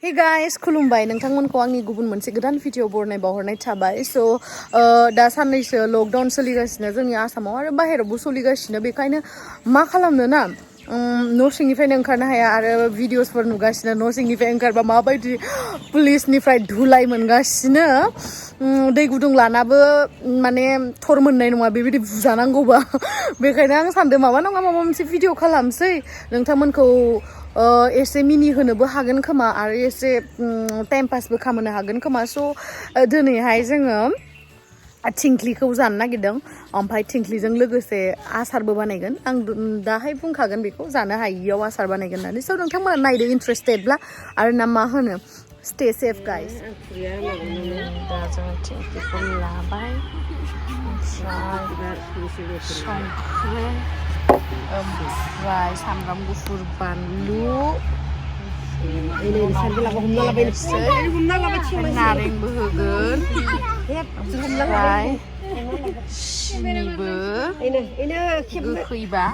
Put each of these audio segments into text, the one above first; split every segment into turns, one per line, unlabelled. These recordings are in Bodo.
Hey guys, खुलुमबाय नोंथांमोनखौ आंनि गुबुन मोनसे गोदान भिडिअ बावहरनाय थाबाय स' दा साननैसो लकडाउन सोलिगासिनो जोंनि आसामाव आरो बाहेरावबो सोलिगासिनो बेखायनो मा खालामनो ना न' सिंनिफ्रायनो ओंखारनो हाया आरो भिडिअसफोर नुगासिनो न' सिंनिफ्राय ओंखारबा माबायदि पुलिसनिफ्राय धुलाय मोनगासिनो दै गुदुं लानाबो माने थर मोननाय नङा बेबायदि बुजानांगौबा बेखायनो आं सानदों माबा नङा माबा मोनसे भिडिअ खालामसै नोंथांमोनखौ एसे मिनि होनोबो हागोन खोमा आरो एसे टाइम पासबो खालामनो हागोन खोमा स' दिनैहाय जोङो थिंख्लिखौ जानो नागिरदों ओमफ्राय थिंख्लिजों लोगोसे आसारबो बानायगोन आं दाहाय बुंखागोन बेखौ जानो हायियाव आसार बानायगोन होननानै स' नोंथांमोना नायदो इन्टारेस्टेडब्ला आरो ना मा होनो स्टे सेफ गाइस दा जोङो थिंख्लिखौ लाबाय संख्रि ओमफ्राय सामब्राम गुफुर बानलु नारेंबो होगोन ओमफ्राय सिनिबो गोखैबा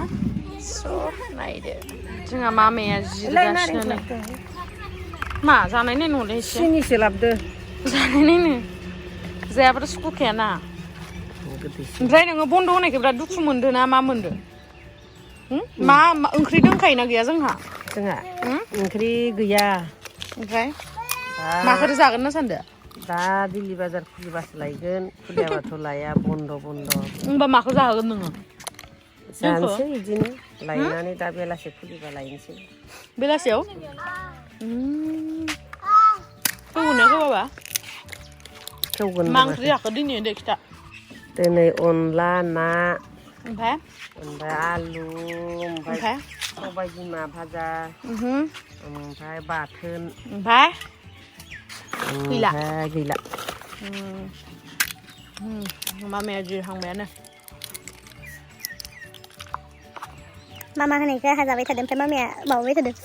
सब नायदो जोंहा मामाया जिरगासिनो मा जानाय नायनो हरदो एसे
सिनिसो लाबोदो
जानाय नायनो जायाबाथ' सुखुखायाना ओमफ्राय नोङो बन्द' होनायखौ बिराद दुखु मोनदो ना मा मोनदो मा ओंख्रि दंखायोना गैया जोंहा
ओंख्रि गैया
ओमफ्राय माखौ जागोन ना सानदो
दा दिल्ली बाजार खुलिबासो लायगोन खुलियाबाथ' लाया बन्द'
होमबा माखौ जाहोगोन नोङो
जानोसै बिदिनो लायनानै दा बेलासि खुलिबा लायनोसै
बेलासियाव थौगोना थौआबा
थौगोन
मा ओंख्रि जाखो दिनै दे खिथा
दिनै अनला ना
ओमफ्राय
आलु ओमफ्राय सबाय बिमा भाजा ओमफ्राय बाथोन
ओमफ्राय
गैला
मामाया जिरहांबायानो
मामा होनायखौ आहा जाबाय थादों ओमफ्राय मामाया माबाबाय थादों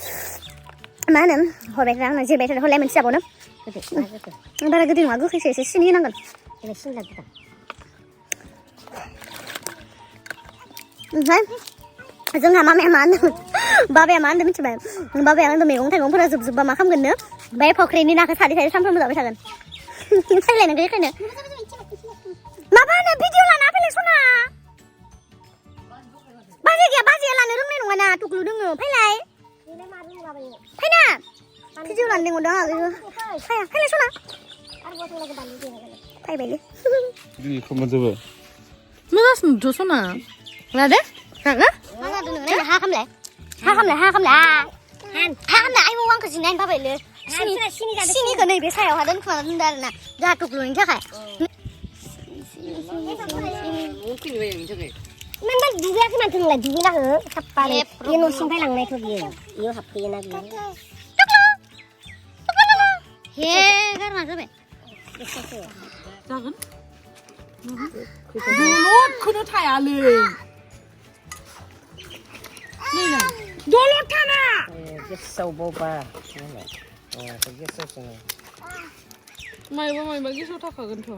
मा होनो हरबाय थादों आंनो जिरबाय थादों हरलाय मोनसे जाबावनो बारा गोदै नङा गोखैसो एसे सिनि होनांगोन ओमफ्राय जोंहा मामाया मा होनदों बाबाया मा होनदों मिथिबाय बाबाया होनदों मैगं थाइगंफोरा जोबजोबबा मा खालामगोननो ओमफ्राय फख्रिनि नाखौ सारै सानफ्रोमबो जाबाय थागोन फैलाय नों बेखायनो माबा होनो भिडिअ लाना फैलाय सना बाजै गैया बाजैया लानो रोंनाय नङा ना टुकलु दोङो फैलाय फैना भिडिअ लानो लिंहरदों आङो फैलाय सना फैबायलै
खोमोनजोबो
मोजांसो नुदों सना लादे जागो
हा खामलाय आयौ आंखौ जिनायनो बाबायलै सिनिखौ नैबे सायावहा दोनखुमाना दोनदो आरोना जोंहा टुकलुनि थाखाय मानबा दुगैयाखै मानोलाय दुगैना हो साफानो बे न' सिंनिफ्राय लांनायथ' बियो बेयाव हाबफैयोना बियो हे गारमा जाबाय
जागोन दलदखौनो थायालै दलद थाना
गेसाव बावबा गेसाव
मायबा गेसाव थाखागोनथ'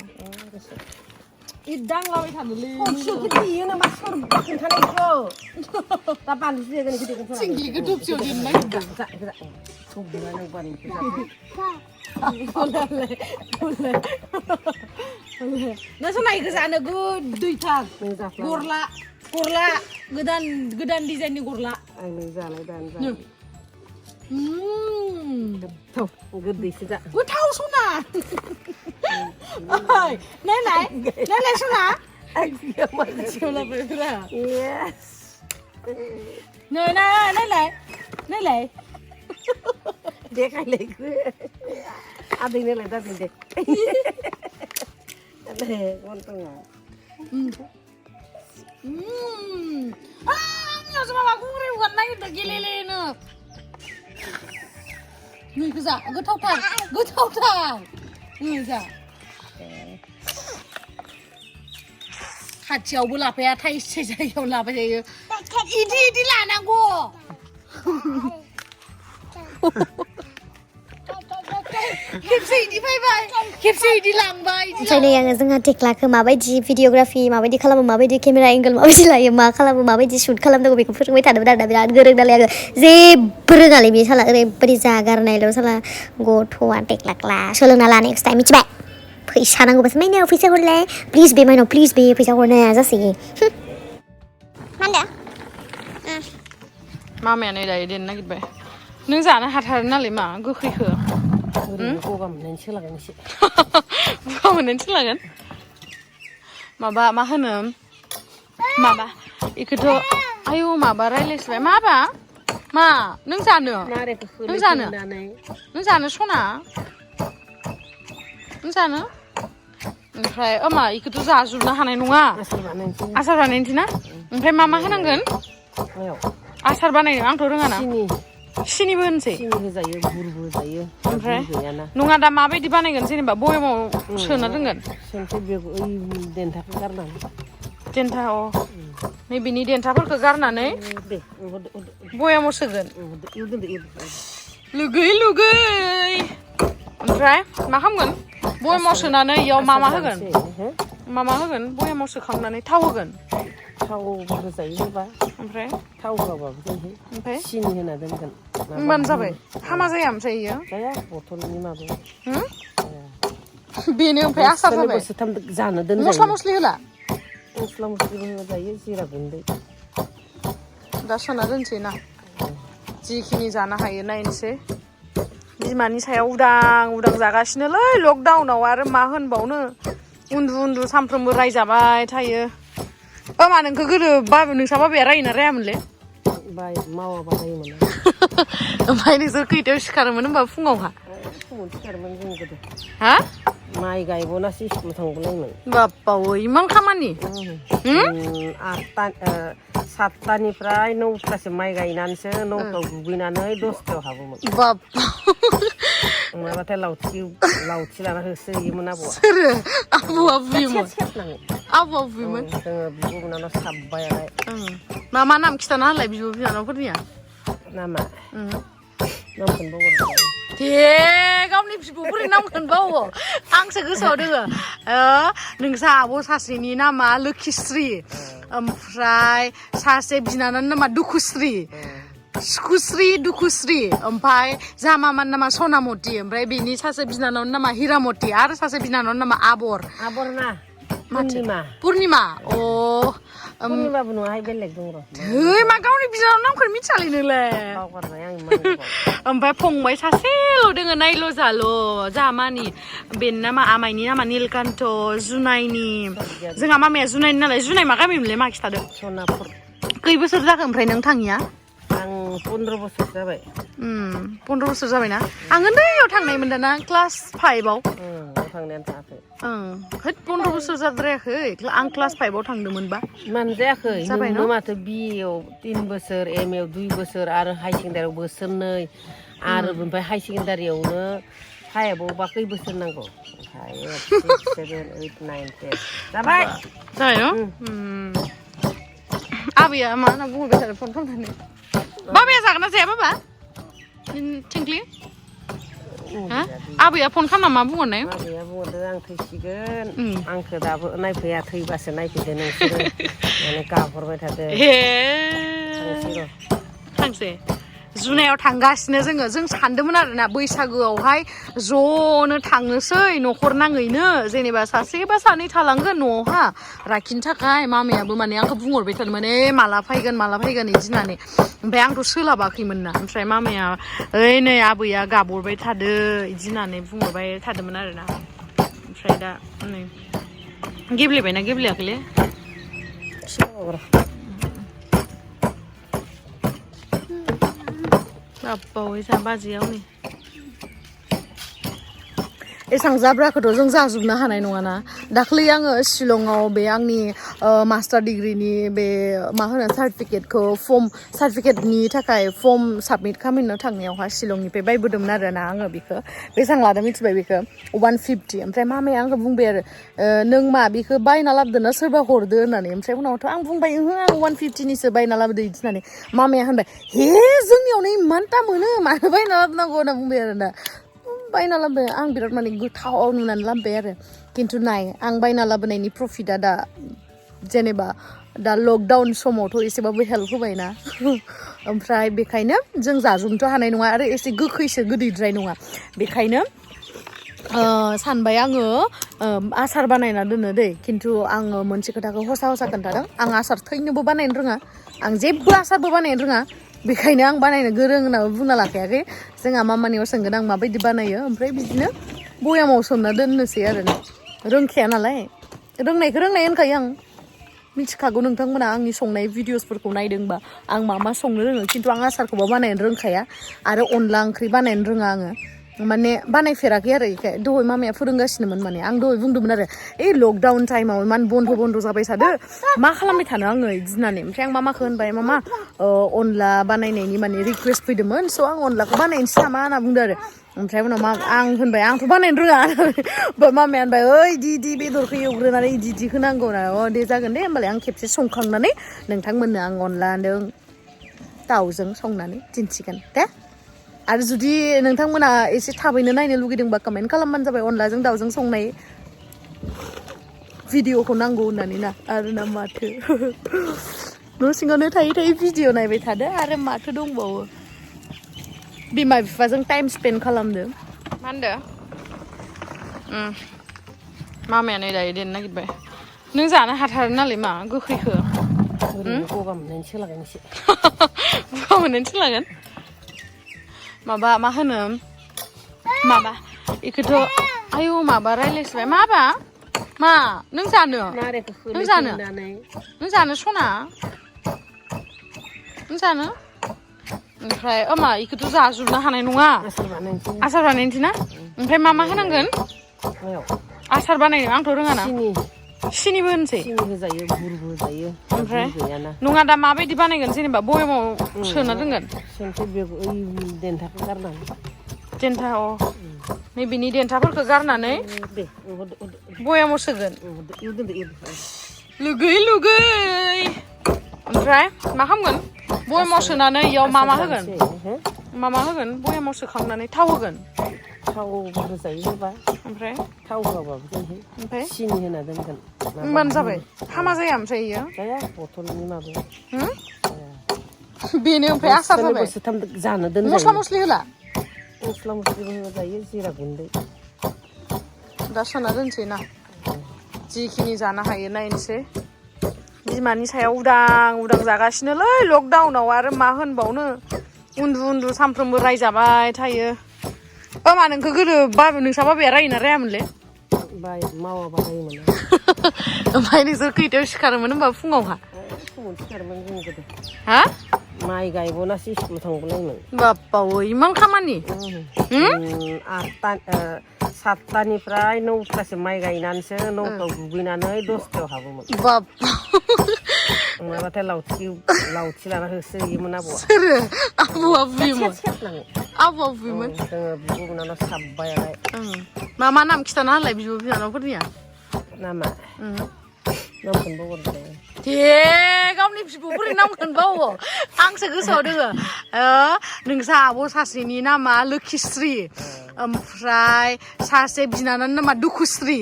दांलाबाय थानोलै
नामा सोर खोन्थानायखौ दा बानलुसो जागोन
थिंख्लिखौ थबसेयाव देनो नागिरदों नों सनायखौ जानो गोदैथार गरला गोदान डिजाइननि गरला
आंनो जानाय दानो गोदैसो जा
गोथाव सना नायलाय सना नायलाय
देखायलायखो आदै नायलाय दादै दे
आंनियावसो माबा गुंग्राय हगारनो नागिरदों गेलेलेनो नै गोजा गोथावथार जा खाथियावबो लाफाया थाइसे जायगायाव लाबाय थायो इदि लानांगौ खेबसे इदि फैबाय खेबसे इदि लांबाय
ओमफ्राय नै आङो जोंहा टेक्लाखौ माबायदि भिडिअग्राफि माबायदि खालामो माबायदि केमेरा एंगोल माबायदि लायो मा खालामो माबायदि शुट खालामनांगौ बेखौ फोरोंबाय थादोंमोन आरोना बिराद गोरों नालाय आङो जेबो रोङालै बे साला ओरैबायदि जागारनायल' साला गथ'आ टेक्लाक्ला सोलोंना ला नेक्स्ट टाइम मिथिबाय फैसा नांगौबासो माइनाव फैसा हरलाय प्लिज बे माइनाव प्लिज बे फैसा हरनाया जासै मा होनदों
मामाया नै दायो देनो नागिरबाय नों जानो हाथारो नालाय मा गोखैखो
गगा मोननायनि सोलागोन एसे
गगा मोननायनि सोलागोन माबा मा होनो माबा इखौथ' आयौ माबा रायलायस्लाय माबा मा नों जानो नों जानो सना नों जानो ओमफ्राय मा इखौथ' जाजोबनो हानाय नङा आसार बानायनोसै ना ओमफ्राय मा होनांगोन आसार बानायनो आंथ' रोङाना सिनिबो होनसै
सिनि होजायो गुरबो होजायो
ओमफ्राय नङा दा माबायदि बानायगोन जेनेबा बयेमाव सोना दोनगोन
सोनसै बे देन्थाखौ गारनानै
देन्था नै बिनि देन्थाफोरखौ गारनानै बयामाव सोगोन लुगै ओमफ्राय मा खालामगोन बयामाव सोनानै इयाव मा होगोन बयामाव सोखांनानै थाव होगोन
थाव होजायो होबा
ओमफ्राय
थाव होआबाबो जायो ओमफ्राय सिनि होना दोनगोन
होमबानो जाबाय हामा जाया ओमफ्राय इयो
जाया बथलनि माबायाव
बेनो ओमफ्राय आसार जाबाय
बोसोरथाम जानो दोनजायो
मस्ला मस्लि होला
मस्ला मस्लिबो होजायो जिरा गुन्दै
दा सोना दोनसै ना जिखिनि जानो हायो नायनोसै बिमानि सायाव उदां जागासिनोलै लकडाउनाव आरो मा होनबावनो उन्दु सानफ्रोमबो रायजाबाय थायो मा नोंखौ गोदो नोंसा बाबाया रायोना रायामोनलै
मावाबा रायोमोन
ओमफ्राय नोंसोर खैथायाव सिखारोमोन होनबा फुङावहा
फुङाव सिखारोमोन जों गोदो
हा
माइ गायबोनासो स्कुल थांबोलायोमोन
बाप्पावो इमान खामानि
7टानिफ्राय 9टासिम माइ गायनानैसो 9टायाव दुगैनानै 10टायाव हाबोमोन
बाप्पा
नङाबाथाय लावथि लाना होसोयोमोन आबौआ
सोरो आबौआ बुयोमोन
सेबनानै
आबौआ बुयोमोन
जोङो बिब' बिनानाव साब्बायालाय
मा नाम खिथाना होलाय बिब' बिनानावफोरनिया
नामा नामखौनो बावगारबाय
दे गावनि बिब'फोरनि नामखौनो बावो आंसो गोसोआव दोङो नोंसा आब' सासेनि नामा लोखिस्रि ओमफ्राय सासे बिनानावनि नामा दुखुस्रि सुखुस्रि दुखुस्रि ओमफ्राय जोंहा मामानि नामा सनामति ओमफ्राय बेनि सासे बिनानावनि नामा हिरामति आरो सासे बिनानावनि नामा आबर
ना
पुर्निमा
पुर्निमाबो नङाहाय बेलेग दं र'
मा गावनि बिनानाव नामखौनो मिथियालै नोंलाय
बावगारबाय आं
ओमफ्राय फंबाय सासेल' दोङो नायल' जाल' जोंहा मानि बेनि नामा आमाइनि नामा नीलकान्त जुनाइनि जोंहा मामाया जुनाइनि नालाय जुनाइ मा गामिमोनलाय मा खिथादो
सनापुर
खै बोसोर जाखो ओमफ्राय नों थाङिया
आं 15 बोसोर जाबाय
15 बोसोर जाबायना आं उन्दैयाव थांनायमोन दाना क्लास 5आव
थांनायानो थाङाखै
15 बोसोर जाद्रायाखै आं क्लास 5आव थांदोंमोनबा
मानो जायाखै नोंनो माथो बिएआव 3 बोसोर एमएआव 2 बोसोर आरो हाई सेकेन्डारियाव बोसोरनै आरो ओमफ्राय हाई सेकेन्डारियावनो फाइभआवबा खै बोसोर नांगौ 5 6 7 8 9 10 जाबाय
न' आबैया मा होनना बुंबाय थादों फन खालामनानै बाबाया जागोन ना जाया बाबा थिंख्लि आबैया फन खालामना मा बुंहरनाय
आबैया बुंहरदों आं थैसिगोन आंखौ दाबो नायफैया थैबासो नायफैदो नोंसोरो माने गाबहरबाय थादों
थांसै जुनायाव थांगासिनो जों सानदोंमोन आरोना बैसागोआवहाय ज'नो थांनोसै न'खर नाङैनो जेनेबा सासे बा सानै थालांगोन न'आवहा लाखिनो थाखाय मामायाबो माने आंखौ बुंहरबाय थादोंमोन माला फैगोन बिदि होननानै ओमफ्राय आंथ' सोलाबाखैमोन ना ओमफ्राय मामाया नै आबैया गाबहरबाय थादो बिदि होननानै बुंहरबाय थादोंमोन आरोना ओमफ्राय दा नै गेब्लेबायना गेब्लेयाखैलै बावै बाजियाव नै एसां जाब्राखौथ' जों जाजोबनो हानाय नङाना दाख्लै आङो शिलंआव बे आंनि मास्टार डिग्रिनि बे मा होनो सार्टिफिकेटनि थाखाय फर्म साबमिट खालामनो थांनायावहा शिलंनिफ्राय बायबोदोंमोन आरोना आङो बेखौ बेसेबां लादों मिथिबाय बेखौ 150 ओमफ्राय मामाया आंखौ बुंबाय आरो नों मा बेखौ बायना लाबोदोंना सोरबा हरदो होननानै ओमफ्राय उनावथ' आं बुंबाय आं 150निसो बायना लाबोदो बिदि होननानै मामाया होनबाय हे जोंनियावनो इमानटा मोनो मानो बायना लाबोनांगौ होनना बुंबाय आरोना बायना लाबोबाय आं बिराद माने गोथाव नुनानै लाबोबाय आरो खिन्थु नाय आं बायना लाबोनायनि प्रफिटआ दा जेनेबा दा लकडाउन समावथ' एसेबाबो हेल्प होबायना ओमफ्राय बेखायनो जों जाजोबनोथ' हानाय नङा आरो एसे गोखैसो गोदैद्राय नङा बेखायनो सानबाय आङो आसार बानायना दोनो दै खिन्थु आङो मोनसे खोथाखौ हसा खोन्थादों आं आसार थैनोबो बानायनो रोङा आं जेबो आसारबो बानायनो रोङा बेखायनो आं बानायनो गोरों होननाबो बुंना लाखायाखै जोंहा मामानियाव सोंगोन आं माबायदि बानायो ओमफ्राय बिदिनो बयामाव सोमना दोननोसै आरोना रोंखाया नालाय रोंनायखौ रोंनाय होनखायो आं मिथिखागौ नोंथांमोना आंनि संनाय भिडिअसफोरखौ नायदोंबा आं मा संनो रोङो खिन्थु आं आसारखौबो बानायनो रोंखाया आरो अनला ओंख्रि बानायनो रोङा आङो माने बानायफेराखै आरो इखाय दहाय मामाया फोरोंगासिनोमोन माने आं दहाय बुंदोंमोन आरो लकडाउन टाइमाव इमान बन्द' जाबाय थादो मा खालामबाय थानो आङो बिदि होननानै ओमफ्राय आं मामाखौ होनबाय मामा अनला बानायनायनि माने रिकुवेस्ट फैदोंमोन स' आं अनलाखौ बानायनोसै नामा होनना बुंदो आरो ओमफ्राय उनाव आं होनबाय आंथ' बानायनो रोङा मामाया होनबाय ओइ इदि बेदरखौ एवग्रोनानै इदि होनांगौ ना दे जागोन दे होमबालाय आं खेबसे संखांनानै नोंथांमोननो आं अनलाजों दाउजों संनानै दिन्थिगोन दे आरो जुदि नोंथांमोना एसे थाबैनो नायनो लुगैदोंबा कमेन्ट खालामबानो जाबाय अनलाजों दाउजों संनाय भिडिअखौ नांगौ होननानै ना आरो ना माथो न' सिङावनो थायै भिडिअ नायबाय थादो आरो माथो दंबावो बिमा बिफाजों टाइम स्पेन्ड खालामदो मा होनदो मामाया नै दायो देनो नागिरबाय नों जानो हाथारो नालाय मा गोखैखो
गगा मोननायनि सोलागोनसो
गगा मोननायनि सोलागोन माबा मा होनो माबा इखौथ' आयौ माबा रायलायसिबाय माबा मा नों जानो सना नों जानो ओमफ्राय मा इखौथ' जाजोबनो हानाय नङा आसार बानायनोसै ना ओमफ्राय मा होनांगोन आसार बानायनो आंथ' रोङाना सिनिबो होनसै
होजायो गुरबो होजायो
ओमफ्राय नङा दा माबायदि बानायगोन जेनेबा बयेमाव सोना दोनगोन
देन्थाखौ गारनानै
देन्था नैबेनि देन्थाफोरखौ गारनानै बयामाव सोगोन लुगै ओमफ्राय मा खालामगोन बयामाव सोनानै इयाव मा होगोन बयामाव सोखांनानै थाव होगोन
थावबो होजायो होबा
ओमफ्राय
थाव होआबाबो जायो ओमफ्राय सिनि होना दोनगोन
होमबानो जाबाय हामा जाया ओमफ्राय इयो
जाया बथलनि माबाया
बेनो ओमफ्राय आसार जाबाय
बोसोरथाम जानो दोनजायो
मस्ला मस्लि होला
मस्ला मस्लिबो होजायो जिरा गुन्दै
दा सोना दोनसै ना जिखिनि जानो हायो नायनोसै बिमानि सायाव उदां जागासिनोलै लकडाउनाव आरो मा होनबावनो उन्दु सानफ्रोमबो रायजाबाय थायो मा नोंखौ गोदो नोंसा बाबाया रायोना रायामोनलै
मावाबा रायोमोन
ओमफ्राय नोंसोर खैथायाव सिखारोमोन होनबा फुङावहा
फुङाव सिखारोमोन जों गोदो
हा
माइ गायबोनासो स्कुलाव थांबोलायोमोन
बाप्पावै इमान खामानि
7टानिफ्राय 9टासिम माइ गायनानैसो 9टायाव दुगैनानै 10टायाव हाबोमोन
बाप्पा
नङाबाथाय लावथि लाना होसोयोमोन आबौआ
सोरो आबौआ बुयोमोन
सेबनाङो
आबौआ बुयोमोन
जोङो बिब' बिनानाव साब्बायालाय
मा नाम खिथाना होलाय बिब' बिनानावफोरनिया
नामा नामखौनो बावगारबाय
दे गावनि बिब'फोरनि नामखौनो बावो आंसो गोसोआव दोङो नोंसा आब' सासेनि नामा लोखिस्रि ओमफ्राय सासे बिनानावनि नामा दुखुस्रि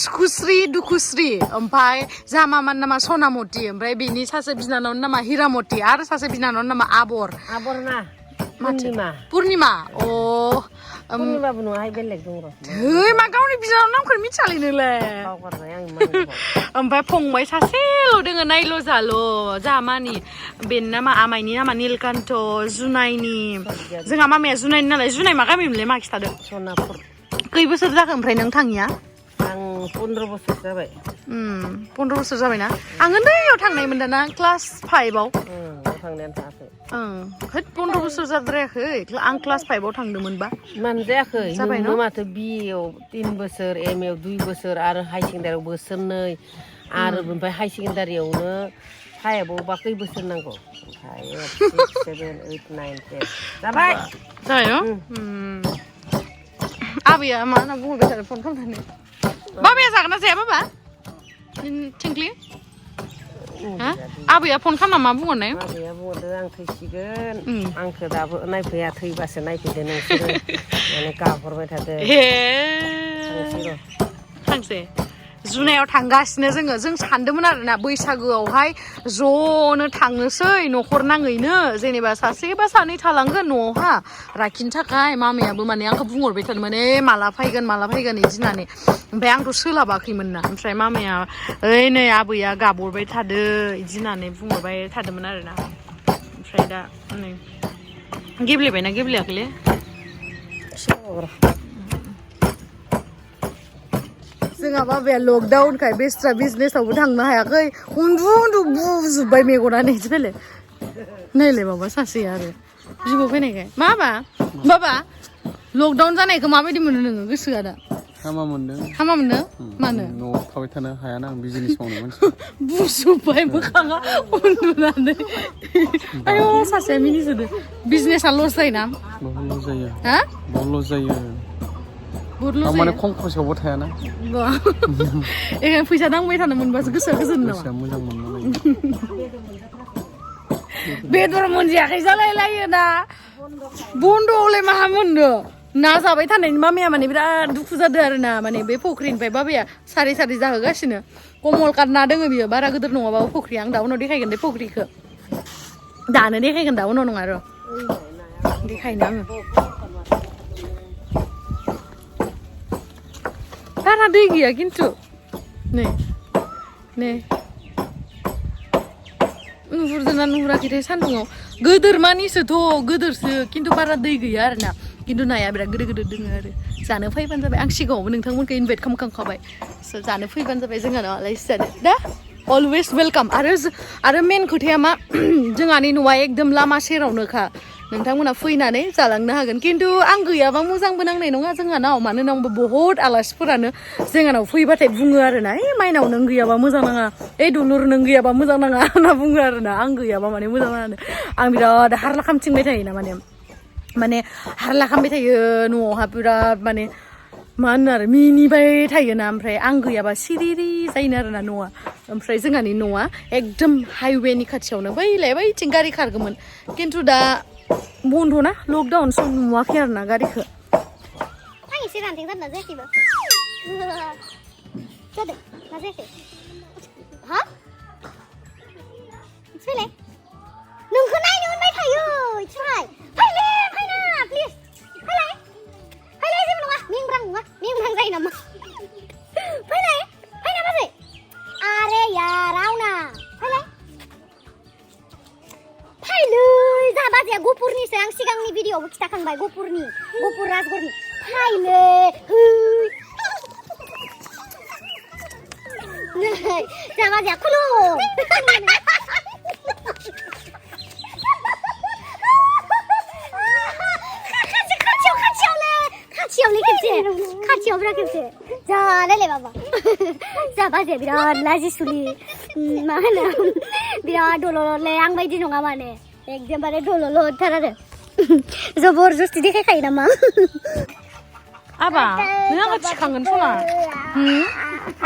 सुखुस्रि दुखुस्रि ओमफ्राय जा मामानि नामा सनामति ओमफ्राय बेनि सासे बिनानावनि नामा हिरामति आरो सासे बिनानावनि नामा आबर
ना
पुर्निमा
पुर्निमाबो नङाहाय बेलेग दं र'
मा गावनि बिनानाव नामखौनो मिथियालै नोंलाय
बावगारबाय आं
ओमफ्राय फंबाय सासेल' दोङो नायल' जाल' जाहा मानि बेनि नामा आमाइनि नामा नीलकान्त जुनाइनि जोंहा मामाया जुनाइनि नालाय जुनाइ मा गामिमोनलाय मा खिथादो
सनापुर
खै बोसोर जाखो ओमफ्राय नों थाङिया
आं 15 बोसोर जाबाय
15 बोसोर जाबायना आं उन्दैयाव थांनायमोन दाना क्लास 5आव
थांनायानो थाङाखै
15 बोसोर जाद्रायाखै आं क्लास 5आव थांदोंमोनबा
मानो जायाखै
जाबाय
नोंनो माथो बिएआव 3 बोसोर एमएआव 2 बोसोर आरो हाई सेकेन्डारियाव बोसोरनै आरो ओमफ्राय हाई सेकेन्डारियावनो फाइभआवबा खै बोसोर नांगौ 5 6 7 8 9 10 जाबाय
जायो आबैया मा होनना बुंबाय थादों फन खालामनानै बाबाया जागोन ना जाया बाबा थिंख्लि हा आबैया फन खालामना मा बुंहरनाय
आबैया बुंहरदों आं थैसिगोन आंखौ दाबो नायफैया थैबासो नायफैदो नोंसोरो माने गाबहरबाय थादो
थांसै जुनायाव थांगासिनो जों सानदोंमोन आरोना बैसागोआवहाय ज'नो थांनोसै न'खर नाङैनो जेनेबा सासे बा सानै थालांगोन न'आवहा लाखिनो थाखाय मामायाबो माने आंखौ बुंहरबाय थादोंमोन माला फैगोन बिदि होननानै ओमफ्राय आंथ' सोलाबाखैमोन ना ओमफ्राय मामाया ओइ नै आबैया गाबहरबाय थादो बिदि होननानै बुंहरबाय थादोंमोन आरोना ओमफ्राय दा नै गेब्लेबायना गेब्लेयाखैलै जोंहा बाबाया लकडाउनखाय बेस्रा बिजनेसावबो थांनो हायाखै उन्दु बुजोब्बाय मेगनानो बिदि फैलाय नायलाय माबा सासेया आरो बिब' फैनायखाय बाबा लकडाउन जानायखौ माबायदि मोनो नोङो गोसोआ दा
हामा
मोनदों मानो
न'आव थाबाय थानो हायाना आं बिजनेस मावनो मानसि
बुजोब्बाय मोखाङा उन्दुनानै आयौ सासेया मिनिसोदो बिजनेसा लस जायोना
बहुत लस जायो
हा
बहुत लस जायो
बहुत लस
माने खम खरसायावबो थायाना
फैसा नांबाय थानो मोनबासो गोसोआ गोजोन नामा
गोसोआ मोजां मोननानै
बेदर मोनजायाखै जालाय लायो ना बन्द'आवलाय माहा मोननो ना जाबाय थानायनि मामाया माने बिराद दुखु जादों आरो ना माने बे फख्रिनिफ्राय बाबाया सारै जाहोगासिनो कमल काट ना दोङो बियो बारा गिदिर नङाबाबो फख्रिया आं दा उनाव देखायगोन दे फख्रिखौ दानो देखायगोन दा उनाव नङा र' देखायनो आङो बारा दै गैया खिन्थु नै नुहुरदोंना नुहुराखैथाय सान्दुङाव गोदोर मानिसोथ' गोदोरसो खिन्थु बारा दै गैया आरोना खिन्थु नाया बिराद गिदिर दोङो आरो जानो फैबानो जाबाय आं सिगाङावबो नोंथांमोनखौ इनभाइट खालामखांखाबाय जानो फैबानो जाबाय जोंहानाव आलासि जानो दा अलवेज वेलकाम आरो मेन खोथाया मा जोंहानि न'आ एकदम लामा सेरावनोखा नोंथांमोना फैनानै जालांनो हागोन खिन्थु आं गैयाबा मोजांबो नांनाय नङा जोंहानाव मानो होनबा बहुत आलासिफोरानो जोंहानाव फैबाथाय बुङो आरोना माइनाव नों गैयाबा मोजां नाङा दुलुर नों गैयाबा मोजां नाङा होनना बुङो आरोना आं गैयाबा माने मोजां नाङा आं बिराद हारला खामथिंबाय थायोना माने हारला खालामबाय थायो न'आवहा बिराद माने मा होनो आरो मिनिबाय थायोना ओमफ्राय आं गैयाबा सिरिरि जायोनो आरोना न'आ ओमफ्राय जोंहानि न'आ एकदम हाइवेनि खाथियावनो बैथिं गारि खारगौमोन खिन्थु दा बन्द'ना लकडाउन सम नुवाखै आरोना गारिखौ
आं एसे रानथें जादोंना जायाखैबो जादों ना जायाखै हा फैलाय नोंखौ नायनो मोनबाय थायो इथिंहाय फैना प्लिज फैलाय जेबो नङा मेंब्रां जायो नामा फैना बाजै आरे यार आवना फैलै जाहा बाजैया गपुरनिसो आं सिगांनि भिडिअआवबो खिथाखांबाय गपुर राजगरनि फैलै जाहा बाजैया खुलु खेबसे जालायलाय बाबा जाहा बाजैया बिराद लाजिसुलि मा होनो बिराद दल'लै आं बायदि नङा माने एकदमबारे दल'ल'थार आरो जबरदस्ति देखायखायो नामा
आबा नों आंखौ थिखांगोन सना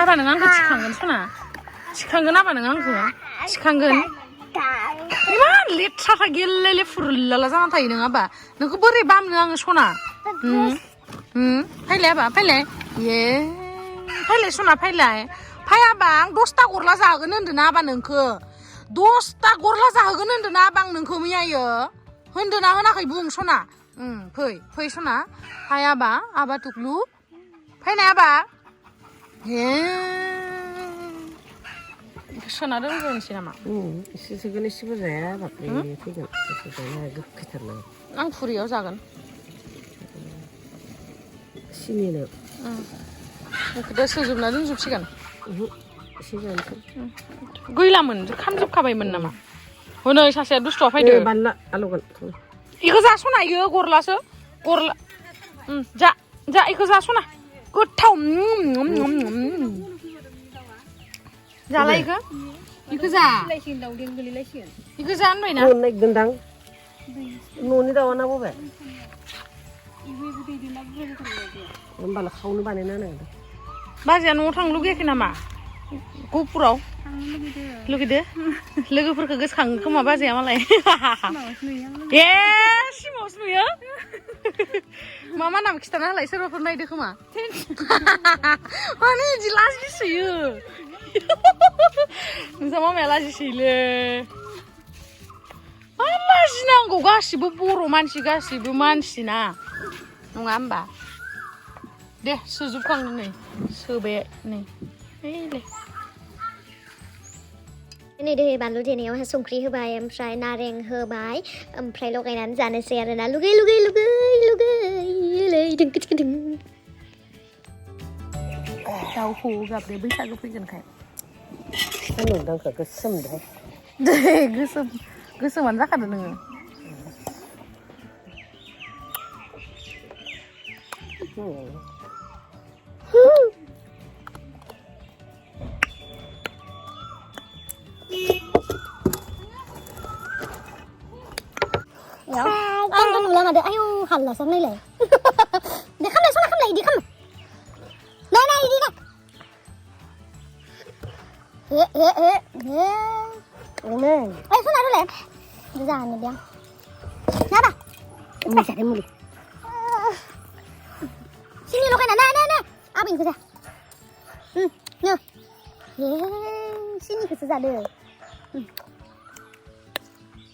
आबा नों आंखौ थिखांगोन सना थिखांगोन आबा नों आंखौ थिखांगोन इमान लेथ्राखा गेलेले फुरलाला जाना थायो नों आबा नोंखौ बोरै बामनो आङो सना फैलाय आबा फैलाय फैलाय सना फैलाय आबा आं 10ता गरला जाहोगोन होनदों ना आबा नोंखौ 10ता गरला जाहोगोन होनदों ना आबा आं नोंखौ मैयायो होनदों ना होनाखै बुं सना फै सना फाय आबा टुकलु फैनाय आबा सना दोनग्रोनोसै नामा
एसे सोगोन एसे बुरजाया बाख्रि फैगोन एसे जानो गोखैथारना
आं फुरियाव जागोन
सिनिनो
दा सोजोबना दोनजोबसिगोन
एसे जानोसै
गैलामोन खामजोबखाबायमोन नामा हनै सासेया दुस्थ'आ फैदो
बानला आलौगोन
इखौ जास'ना इयो गरलासो गरला जा इखौ जास'ना गोथाव जालाय इखौ जा इखौ जा होनबायना
नायगोनदां न'नि दाउआ बबे होमबालाय खावनो बानायना होनांगोन
बाजैया न'आव थांनो लुगैयाखै नामा गहपुराव लुगैदो लोगोफोरखौ गोसोखाङो खोमा बाजैया मालाय ए सिमावसो नुयो मा नाम खिथाना होलाय सोरबाफोर नायदो खोमा माने बिदि लाजिसोयो नोंसा मामाया लाजिसोयोलै मा लाजिनांगौ गासिबो बर' मानसि गासिबो मानसि ना नङा होमबा दे सोजोबखांनो नै सोबाय नै ओइले
नै दै बानलु देनायावहाय संख्रि होबाय ओमफ्राय नारें होबाय ओमफ्राय लगायनानै जानोसै आरोना लुगै लुगै लुगै लुगै दिंक दिंक दिंक
दाउ खौवौ गाबदो बैसागो फैगोनखाय
सान्दुंदांखौ गोसोमदों
दे गोसोमानो जाखादो नोङो
anh con lừa mà được ai hẳn là sống đây này để khăm này xuống khăm này đi khăm này này đi này ê xuống nào đó lẹ đi ra này đeo nhá bà mình sẽ đi mua đi xin đi lúc này này à mình cứ ra nhớ xin đi cứ ra được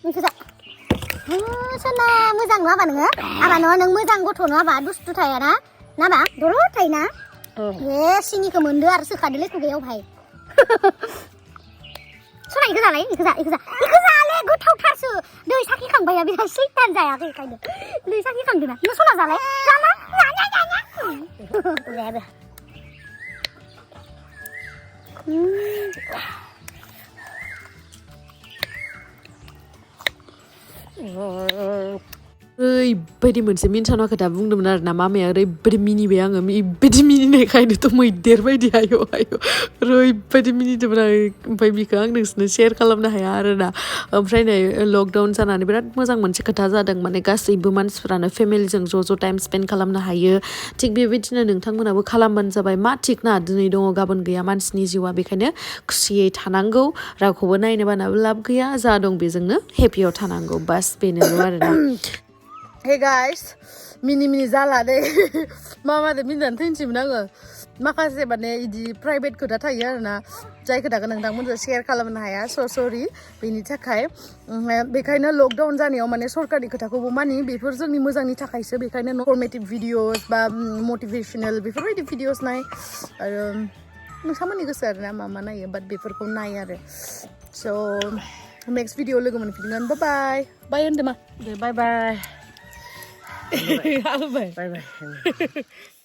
mình cứ ra सोना मोजां नङा बा नोङो आबा नङा नों मोजां गथ' नङा बा दुस्थु थाया ना बा दलद थायो ना ए सिनिखौ मोनदो आरो सोखादोलै खुगायाव भाय सना इखो जालाय इखो जाले गोथावथारसो दै साखिखांबाया बिराद सैतान जायाखै ओंखायनो दै साखिखांदोना नों सना जालाय जाना जाया
ओरैबायदि मोनसे मिन्थावना खोथा बुंदोंमोन आरोना मामाया ओरैबायदि मिनिबाय आङो बेबायदि मिनिनायखायनोथ' मैदेर बायदि आयौ ओरैबायदि मिनिदोंमोन आं ओमफ्राय बिखौ आं नोंसोरनो शेयार खालामनो हाया आरोना ओमफ्राय नै लकडाउन जानानै बिराद मोजां मोनसे खोथा जादों माने गासैबो मानसिफ्रानो फेमिलिजों ज' टाइम स्पेन्ड खालामनो हायो थिग बेबायदिनो नोंथांमोनाबो खालामबानो जाबाय मा थिक ना दिनै दङ गाबोन गैया मानसिनि जिउआ बेखायनो खुसियै थानांगौ रावखौबो नायनो बानाबो लाब गैया जा दं बेजोंनो हेपियाव थानांगौ बास बेनोल' आरोना
हे गाइस मिनि जाला दे मामादो मिनिनानै थैनोसैमोन आङो माखासे माने इदि प्राइभेट खोथा थायो आरोना जाय खोथाखौ नोंथांमोनजों शेयार खालामनो हाया सरि बेनि थाखाय बेखायनो लकडाउन जानायाव माने सरकारनि खोथाखौबो मानि बेफोर जोंनि मोजांनि थाखायसो बेखायनो इनफरमेटिभ भिडिअस बा मटिभेशनेल बेफोरबायदि भिडिअस नाय आरो नोंथांमोननि गोसो आरोना मा नायो बाट बेफोरखौ नाय आरो स' नेक्स्ट भिडिअ लोगो मोनफिनगोन बाय होनदो मा
दे बाय बाय
बाय
बाय बाय